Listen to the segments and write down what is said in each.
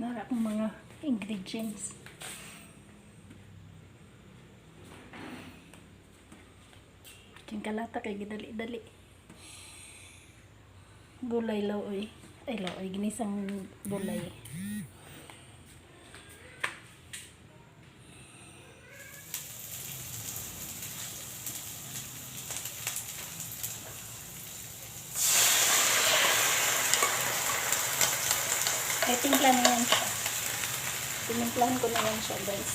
Nara akong mga ingredients. King kalata kay gidali-dali. Gulay laoy. Ay, laoy, ginisang gulay. Ay, timpla na yan siya. Tinimplahan ko na yan siya, guys.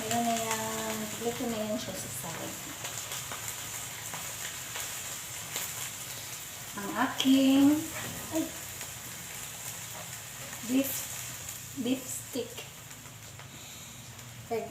Meron na yan. Luto na yan siya sa side. Ang aking, ay, beef stick. Ay,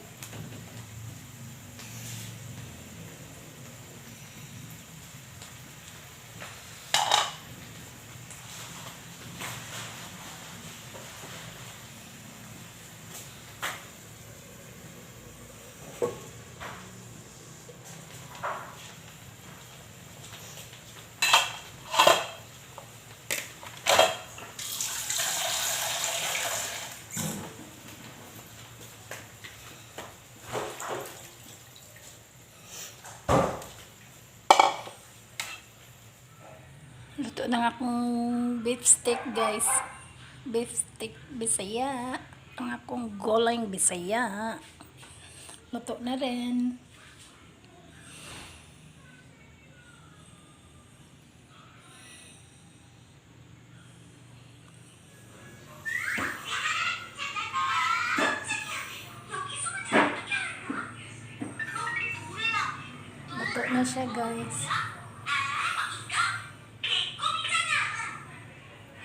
luto na akong beef steak, guys. Beef steak Bisaya. Ang akong golang Bisaya. Luto na rin. Luto na siya, guys.